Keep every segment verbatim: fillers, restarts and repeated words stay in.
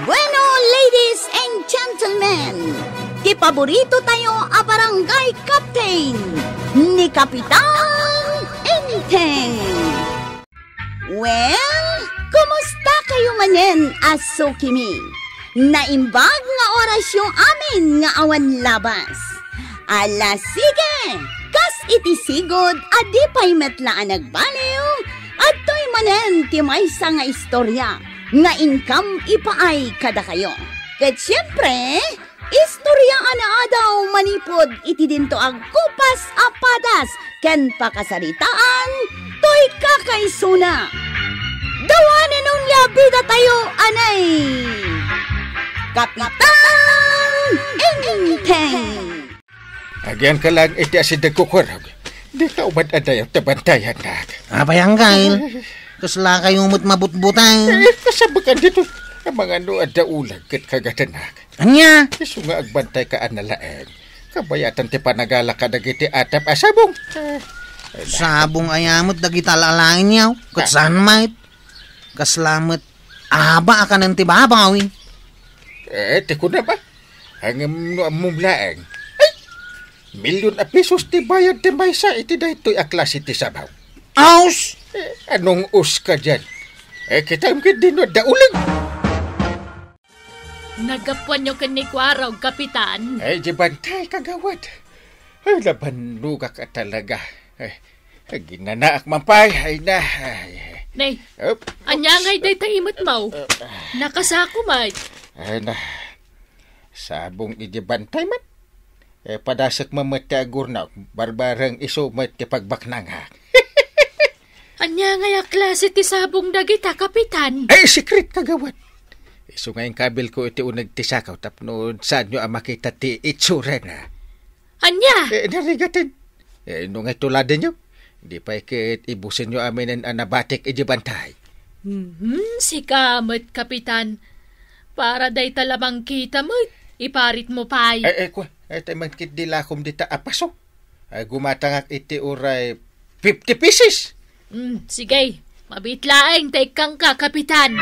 Bueno, ladies and gentlemen, ti paborito tayo a barangay captain, ni Kapitan Enteng. Well, kumusta kayo manen a sukimi? Naimbag nga orasyo amin nga awan labas. Ala, sige! Kas iti sigud a di pay met la a nagbaliw, adtoy manen ti maysa nga istorya nga inkam ipaay kadakayo. Ket siempre, istorya a naadaw manipud iti dinto agkupas a padas ken pakasaritaan toy kakaisuna. Dawanen onia bidatayo, anay! Kapitan Enteng! Agian ka lang iti asideg ko, Kurog. Di ka umad-adayo ta bantayannak. Apay, Anggal? Kasla kayo met mabutbutang. Eh, kasabakan dito. Amangano a daulag ket kagatanak. Ania? Isu nga agbantay ka a nalaeng. Kabayatan ti panagala kadagiti atap a sabong. Eh, Sabong aya met dagiti alaenyo. Ket Ah. saan met? Kasla met aba a kanen ti babaw, eh. Eh, ti kunam a. Ngem no ammom laeng. Ay! Milyon a pesos ti bayad ti maysa iti daytoy a klase ti sabaw. Aus! Eh, anong us ka diyan? Eh, kitam ket di no adda uleg. Naggapuanyo ken ni Kuarog, Kapitan. Ay, di bantay, kagawad. Ay, nabannogak a talaga. Ay, ay, ginanaak man pay. Ay, na. Ay. Nay, Op. ania ngay dayta imet mo? Op. Nakasako met. Ay, na. Sabong idi bantay met. Eh, padasek man met ti agurnok, barbareng isu met ti pagbaknangak. Ania ngay a klase ti sabong dagita, Kapitan? Ay, secret, kagawad. Isu nga inkabil ko iti uneg ti sakaw tapno saanyo a makita ti itsurana. Ania? Eh, narigaten. Eh, no ngay tuladenyo, di pay ket ibusenyo aminen a nabatik idi bantay. Mhm, sika met, Kapitan. Para dayta la mangkita met, iparit mo pay. Eh, eh, kwa, eh, tay man ket di lakom dita a paso. Ay, gumatangak iti uray fifty pieces. Mm, sige. Mabiit laeng ta ikkangka, Kapitan.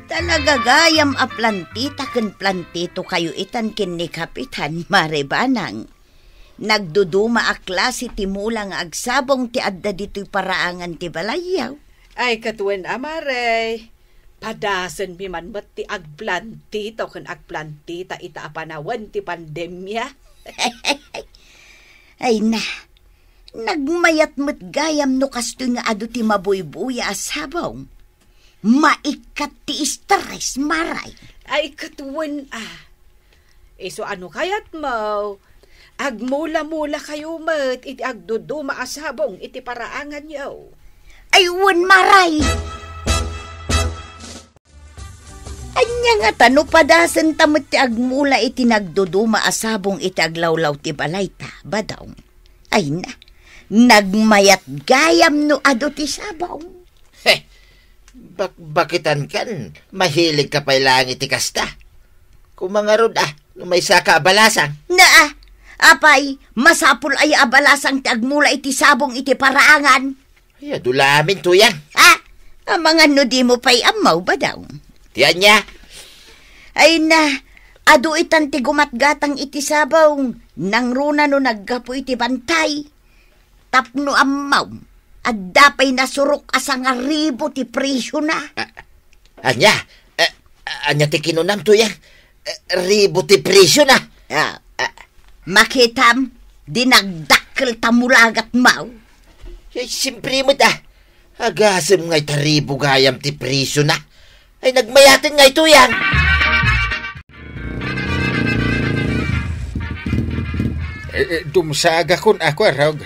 Talaga gayam a plantita ken plantito kayo itan ken ni Kapitan, Mare Banang. Nagduduma a klase ti mula nga agsabong ti adda ditoy paraangan ti balayyo. Ay, ket wen a, Mare. Padasenmi man met ti agplantito ken agplantita ita a panawen ti pandemia. Ay na, nagmayat met gayam no kastoy nga adu ti mabuybuya a sabong. Maikkat ti stress, Mare. Ay, ket wen a. Isu a no kayatmo, agmula-mula kayo met iti agduduma a sabong iti paraanganyo. Ay, wen, Mare. Ania ngata no padasenta met ti agmula iti nagduduma a sabong iti aglawlaw ti balayta, Badong? Ay na, nagmayat gayam no adu ti sabong. He, bakbakitan kan, mahilig ka pay laeng iti kasta. Kumangarod a, no maysa ka a balasang. Naa, apay, masapul aya a balasang ti agmula iti sabong iti paraangan? Ay, adu la amin, Tuyang. Ha? Amangan no di mo pay ammo, Badong. Ti ania? Ay na, adu itan ti gumatgatang iti sabong, nangruna no naggapu iti bantay. Tapno ammom, adda pay nasurok a sangaribu ti presyona. A-, ania? A-, ania ti kinunam, Tuyang? A, ribu ti presyona. Ah, ah, makitam, di nagdakkel ta mulagat maw. Ay, simpre met a. Agasem ngay ta ribu gayam ti presyona. Ay, nagmayaten ngay, Tuyang. Eh, eh, dumsagakon a, Kuarog.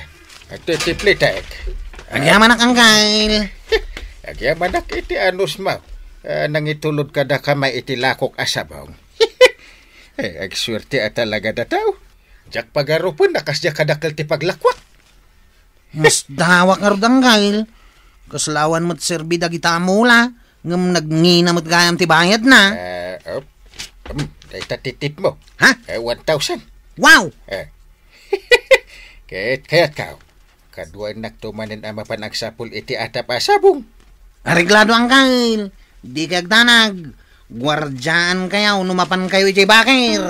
Iti tiplitek. Agyamanak, Anggal. Agyamanak iti anus mo. Ah, nangitulod kadakami iti lakok a sabong. Eh, agsuerte a talaga dataw. Diak pagarupen a kasdiay kadakkel ti paglakuak. Masdawak ngarud, Anggal. Kasla awan met serbi dagita a mula, ngem nagngina met gayam ti bayadna. Eh, op. Em, dayta ti tip mo. Ha? Eh, one thousand. Wow! Eh. Ket kayatko, kaduaennakto manen a mapan agsapul iti atap a sabong. Areglado, Anggal. Dikay agdanag. Guardiaankayo no mapankayo idiay bakir.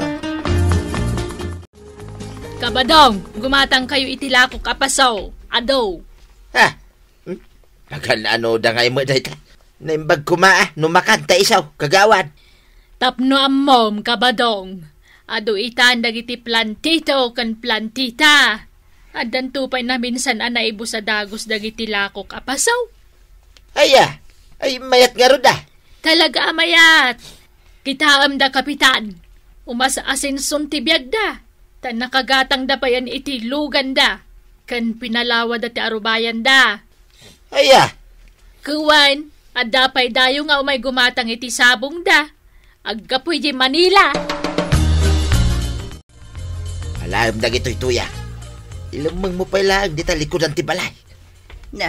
Kabadong, gumatangkayo iti lakok a paso. Adu. Ha? Hmm? Nagan-ano da ngay met dayta? Naimbag koma, ah, no makan ta isu, kagawad. Tapno ammom, Kabadong, adu itan dagiti plantito ken plantita. Addanto pay naminsan a naibus a dagus dagiti lakok a paso. Aya, ay mayat ngarud, ah. Talaga a mayat. Kitaem da, Kapitan. Umas-asenson ti biagda, ta nakagatangda payen iti luganda, ken pinalawada ti arubayanda. Aya? Kuan, adda pay dayo nga umay gumatang iti sabongda. Aggapu idiay Manila. Alaem dagitoy, Tuyang. Ilemmengmo pay laeng dita likudan ti balay. Na,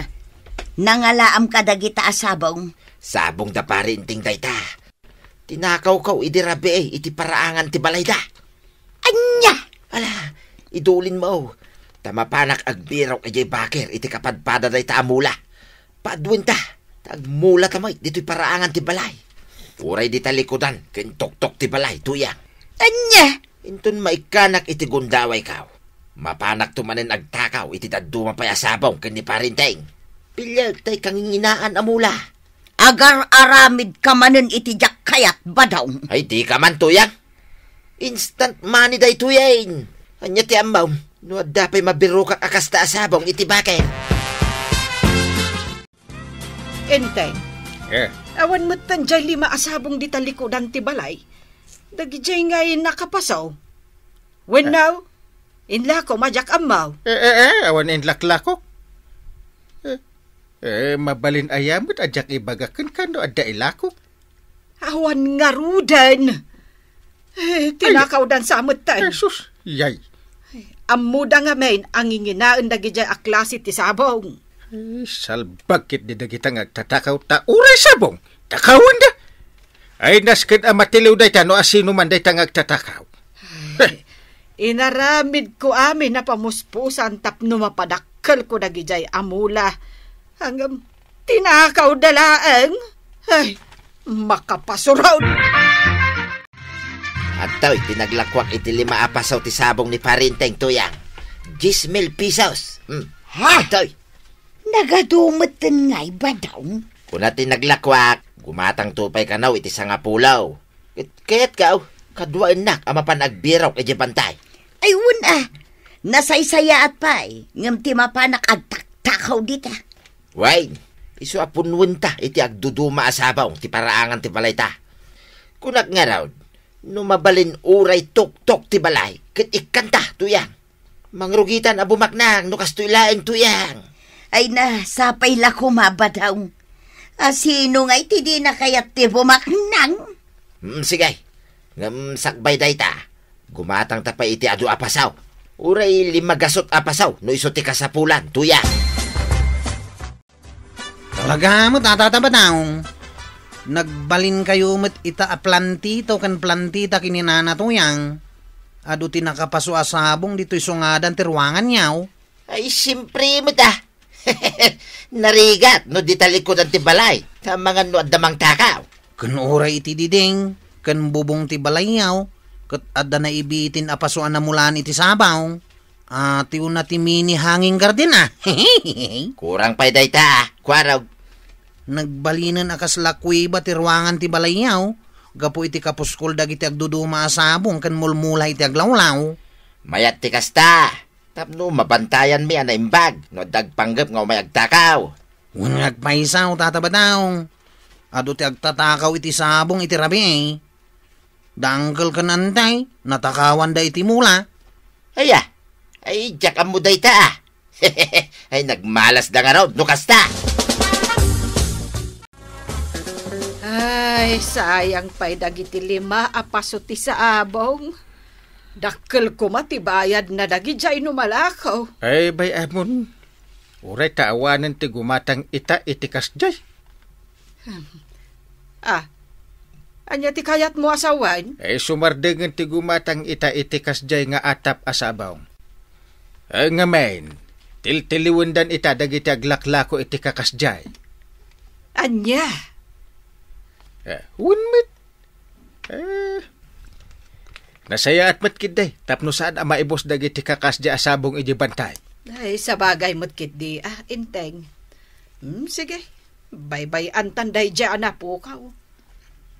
nangalaam kadagita a sabong? Sabong da Pari Enteng dayta. Tinakawkaw idi rabii iti paraangan ti balayda. Ania? Ala, idulinmo. Ta mapanak agbirok idiay bakir iti kapadpada dayta a mula. Paaduen ta, ta agmula ta met ditoy paraangan ti balay. Uray dita likudan ken tuktok ti balay, Tuyang. Ania? Inton maikkanak iti gundawaykaw, mapanakto manen agtakaw iti dadduma pay a sabong ken ni Pari Enteng. Piliek tay kanginginaan a mula. Agar-aramidka manen iti diak kayat, Badong. Ay, dika man, Tuyang. Instant money daytoyen. Ania ti ammom no adda pay mabirokak a kasta a sabong iti bakir? Enteng. Eh. Awan metten jay lima a sabong dita likudan ti balay. Dagidiay ngay nakapasaw. Wenno, inlako, madiak ammo. Eh, eh, eh, awan inlaklako. Eh, eh, mabalin aya met a diak ibaga kenka no adda ilako. Awan ngaruden. Eh, tinakawdan sa metten. Jesus, yay. Ammoda ngamin a nginginaen dagidiay a klase ti sabong. Eh, salbag ketdi dagita nga agtatakaw ta uray sabong, takawenda. Ay, nasken a matiliw dayta no asino man dayta nga agtatakaw. Ay, inaramidko amin a pamuspusan tapno mapadakkelko dagidiay a mula. Ngem, tinakawda laeng. Ay, makapasurod! Adtoy ti naglakuak iti lima a paso ti sabong ni Pari Enteng, Tuyang. Diez mil pesos. Hmm. Ha? Adtoy. Nagadu metten ngay, Badong. Kuna ti naglakuak, gumatangto pay kano iti sangapulo. Ket kayatkaw, kaduaennak a mapan agbirok idiay bantay. Ay, wen a. Nasaysayaat pay, ngem ti mapanak agtaktakaw dita. Wen, isu a punnuenta iti agduduma a sabong ti paraangan ti balayta. Kunak ngarud, no mabalin uray tuktok ti balay, ket ikkanta, Tuyang. Mangrugitan a bumaknang no kastoy laeng, Tuyang. Ay na, sapay la koma, Badong. Asino ngay ti dina kayat ti bumaknang? Hmm, sige. Ngem sakbay dayta, gumatangta pay iti adu a pasaw. Uray lima gasut a pasaw no isu ti kasapulan, Tuyang. Talaga met a, Tata Badong. Nagbalinkayo met ita a plantito ken plantita ken ni Nana Tuyang. Adu ti nakapaso a sabong ditoy sungadan ti ruanganyo. Ay, siempre met a. Narigat no dita likudan ti balay. Amangan no adda mangtakaw. Ken uray iti diding ken bubong ti balayyo, ket adda naibitin a paso a namulaan iti sabong. Atiwna ti mini hanging garden, a. Kurang pay dayta, a. Kuarog. Nagbalinen a kasla kuiba ti ruangan ti balayyo, gapu iti kapuskol dagiti agduduma a sabong ken mulmula iti aglawlaw. Mayat ti kasta, tapno mabantayanmi a naimbag no adda agpanggep nga umay agtakaw. Wen nga agpayso, Tata Badong. Adu ti agtatakaw iti sabong iti rabii. Dangkel ken antay, natakawanda iti mula. Aya, ay, diak ammo dayta, a. Ay, nagmalasda ngarud no kasta. Ay, sayang pay dagiti lima a paso ti sabong. Dakkel koma ti bayadna dagidiay no malako. Ay, bay-amon. Uray ta awanen ti gumatang ita iti kasdiay. Hmm. A, ania ti kayatmo a sawen? Eh, sumardengen ti gumatang ita iti kasdiay nga atap a sabong. Eh, ngamin, tiltiliwendan ita dagiti aglaklako iti kakasdiay. Ania? Eh, wen met. Eh, nasayaat met ketdi, tapno saan a maibus dagiti kakasdiay a sabong idiay bantay. Ay, sabagay met ketdi, ah, Enteng. Hmm, sige. Baybay-antan daydiay a napukaw.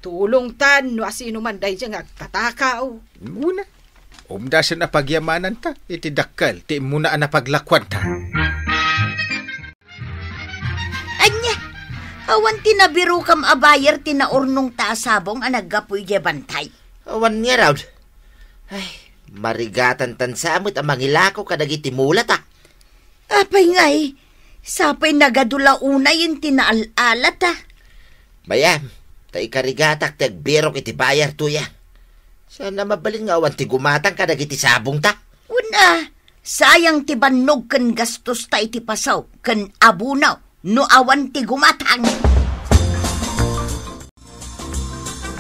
Tulongtan no asinoman daydiay nga agtatakaw. Una, umdasen a pagyamananta iti dakkel ti immuna a napaglakuanta. Ania, awan ti nabirokam a buyer ti naurnongta a sabong a naggapu idiay bantay? Awan ngarud. Ay, marigatantan sa met a mangilako kadagiti mulata. Apay ngay, sapay nagadu la unayen ti naal-alata. Mayam, ta ikarigatak ti agbirok iti buyer, Tuyang. Saan a mabalin nga awan ti gumatang kadagiti sabongta. Wen a, sayang ti bannog ken gastosta iti pasaw ken abono no awan ti gumatang.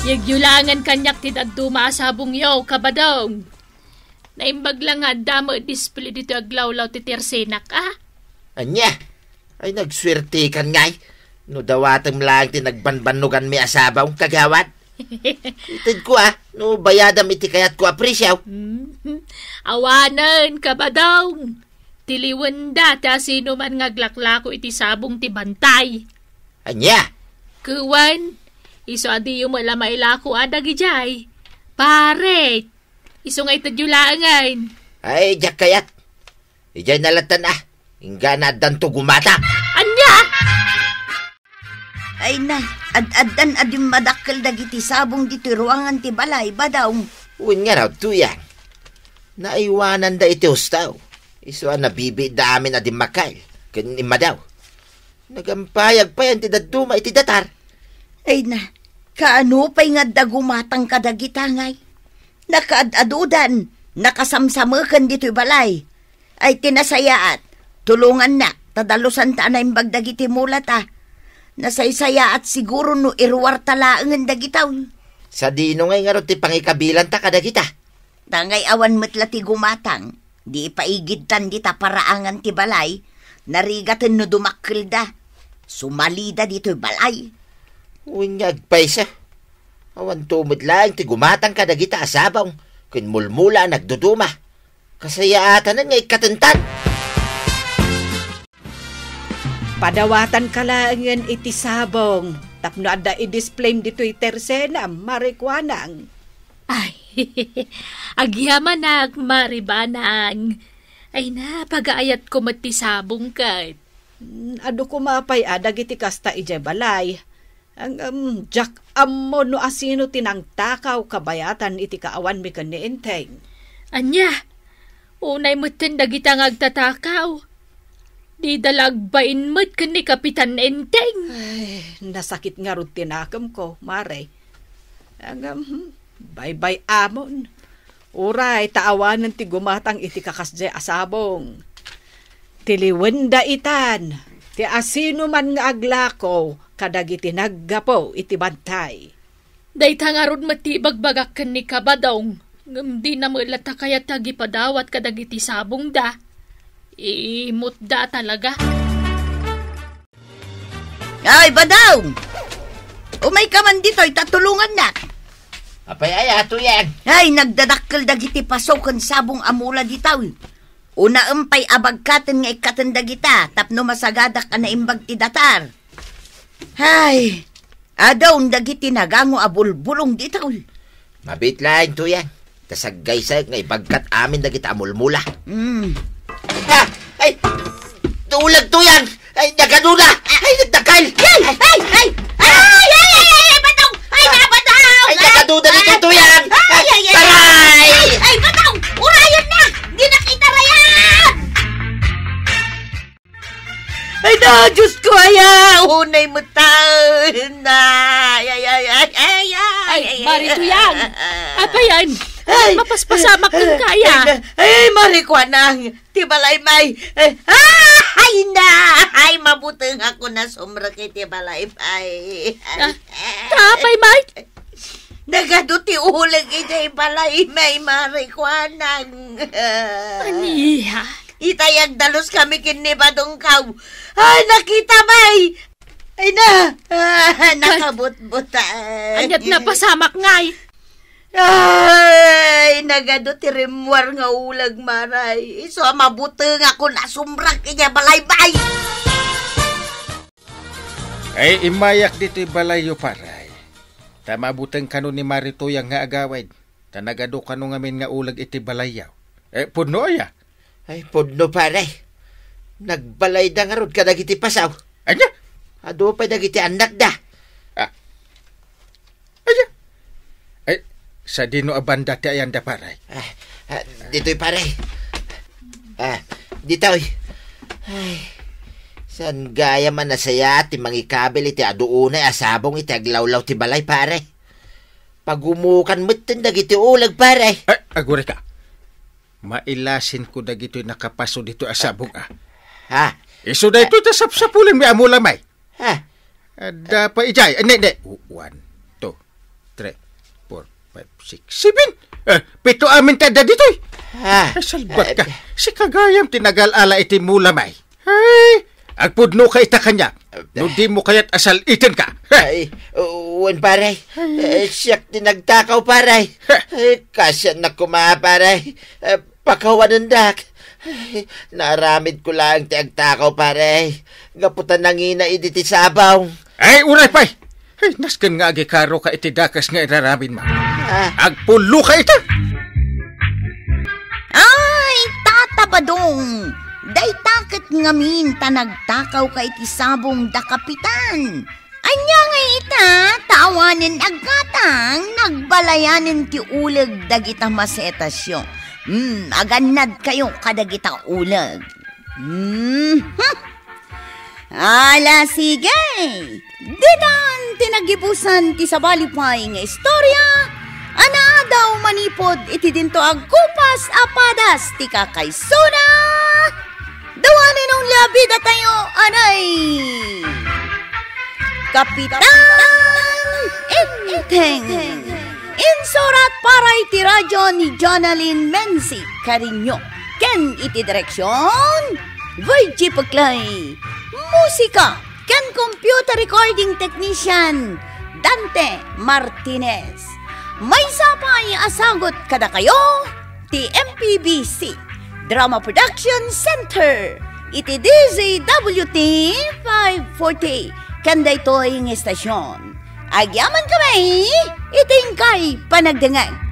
Yegyo laengen kaniak ti dadduma a sabongyo, Kabadong. Naimbag la nga adda met display ditoy aglawlaw ti tersenak, a? Ania? Ay, nagsuertekan ngay. No dawatem laeng ti nagbanbannoganmi a sabong, kagawad. Itedko, a, no bayadam iti kayatko a presio. Hmm. Awanen, Kabadong. Tiliwenda ti asinoman nga aglaklako iti sabong ti bantay. Ania? Kuwen, isu a diyo met la mailako a dagidiay. Pare, isu nga itedyo laengen. Ay, diak kayat. Idiay nalatan a. Inggana addanto gumatang. Ania? Ay na, ad-addan a dimmadakkel dagiti sabong ditoy ruangan ti balay, Badong. Wen ngarud, Tuyang. Naiwananda iti husto. Isu a nabibiitda amin a dimmakkel ken immadaw. Nagampayag payen ti dadduma iti datar. Ay na, kaano pay nga adda gumatang kadagita ngay? Nakaad-adudan, nakasamsameken ditoy balay. Ay, ti nasayaat, tulongannak, ta dalusanta a naimbag dagiti mulata. Nasaysayaat siguro no iruarta laengen dagita. Sadino ngay ngarud ti pangikabilanta kadagita? Ta ngay awan met la ti gumatang, di ipaigidtan dita paraangan ti balay, narigaten no dumakkelda. Sumalida ditoy balay. Wen nga agpayso. Awanto met laeng ti gumatang kadagita a sabong ken mulmula a nagduduma. Kasayaatanen nga ikkatentan. Padawatanka laengen iti sabong tapno adda i-displayem ditoy tersenam, Mare Kuanang. Ay, agyamanak, Mare Banang. Ay na, pagaayatko met ti sabong ket. Mm, adu koma pay a dagiti kasta idiay balay. Ngem, diak ammo no asino ti nangtakaw kabayatan iti kaawanmi ken ni Enteng. Ania? Unay metten dagita nga agtatakaw. Dida la agbain met ken ni Kapitan Enteng. Ay, nasakit ngarud ti nakemko, Mare. Ngem, hmm, baybay-amon. Uray ta awanen ti gumatang iti kakasdiay a sabong. Tiliwenda itan ti asinoman nga aglako kadagiti naggapu iti bantay. Dayta ngarud met ti ibagbagak ken ni Kabadong, ngem dina met latta kayat ti agipadawat kadagiti sabongda. Imutda talaga. Ay, Badong! Umayka man ditoy ta tulongannak. Apay aya, Tuyang? Ay, nagdadakkel dagiti paso ken sabong a mula ditoy. Unaem pay a bagkaten nga ikkaten dagita tapno masagadak a naimbag ti datar. Ay, adun dagiti nagango a bulbulong ditoy. Mabiit laeng, Tuyang. Ta saggaysaek nga ibagkat amin dagita a mulmula. Mm. Ah! Ay! Tulag, Tuyang! Ay, nagadu na! Ay, nagdakkel! Ay! Ay! Ay! Ay! Ay! Ay! Ay! Ay! Batong! Ay, na, Batong! Ay, nagadu na dito, Tuyang! Ay! Ay! Ay! Taray! Ay! Ay! Batong! Urayan na! Di na kita rayan! Ay na, Diyos ko, aya! Unay mo taon na! Ay, ay, ay, ay, ay, ay, Ay, ay, ay, Mari ay, Tuyang! Apa yan? Ay! Mapaspasamak ng kaya! Ay, ay, Mari Kuanang! Ti balay may! Ay, ah! Ay na! Ay, mabuteng ako na sumrek iti balay may! Ah, tapay, Mike! Nagadu ti uleg iti balay may, Mari Kuanang! Ania? Itay agdalus kami ken ni Badongkaw. Ay, nakita, may! Ay na! Ah, Nakabutbutang. Ania't napasamak ngay? Ay, nagadu ti rimmuar nga uleg, Maray. Isu a mabutengak a nasumrak idiay balay, bay! Ay, immayak ditoy balayyo, Paray. Ta mabuteng kano ni Maritoyang nga agawid. Ta nagadu kano ngamin nga uleg iti balayyo. Eh, pudno aya? Ay, pudno, Pare. Nagbalayda ngarud kadagiti pasaw. Ania? Adu pay dagiti annakda. Ah. Ania? Ay, sadino a banda ti ayanda, Pare? Ah, ah, ditoy, Pare. Ah, ditoy. Ay, saan gayam a nasayaat ti mangikabil iti adu unay a sabong iti aglawlaw ti balay, Pare? Pagumukan metten dagiti uleg, Pare. Ay, agurayka. Mailasinko dagitoy nakapaso ditoy a sabong, ah. Ha? Isu daytoy ta sapsapulenmi a mulamay. Ha? Adda pay idiay. Eh, ne, ne. One, two, three, four, five, six, seven. Eh, pito amin ti adda ditoy. Ha? Ay, salbat ka. Eh, sika gayam ti nagal-ala iti mulamay. Ay, agpudno ka ita kaniak. No dimo kayat a sal-itenka. Ay, wen, Pare. Ay. Eh, siak ti nagtakaw, Pare. Ha? Eh, kasiannak koma, Pare. Eh, pakawanendak. Ay, naaramidko laeng ti agtakaw, Pare. Gapu ta nangina idi ti sabong. Ay, uray pay! Ay, nasken nga agikaroka iti dakes nga iraramidmo. Ah. Agpudno ka ita! Ay, Tata Badong! Dayta ket ngamin ta nagtakawka iti sabong da Kapitan. Ania nga ita, ta awanen aggatang, nagbalayanen ti uleg dagita masetasyo. Hmm, agannadkayo kadagita uleg. Hmm, hmm. Ala, sige! Ditan ti nagibusan ti sabali pay nga istorya a naadaw manipud iti dinto agkupas a padas ti kakaysona. The one and only a bidatayo, anay Kapitan Enteng. Insurat para iti radyo ni Jonalyn Menzi Cariño ken iti direksion, Virgie Peclay. Musika ken computer recording technician, Dante Martinez. Maysa pay a sagut kadakayo ti M P B C Drama Production Center iti D Z W T five forty ken daytoy nga estasion. Agyamankami iti inkay panagdengngeg.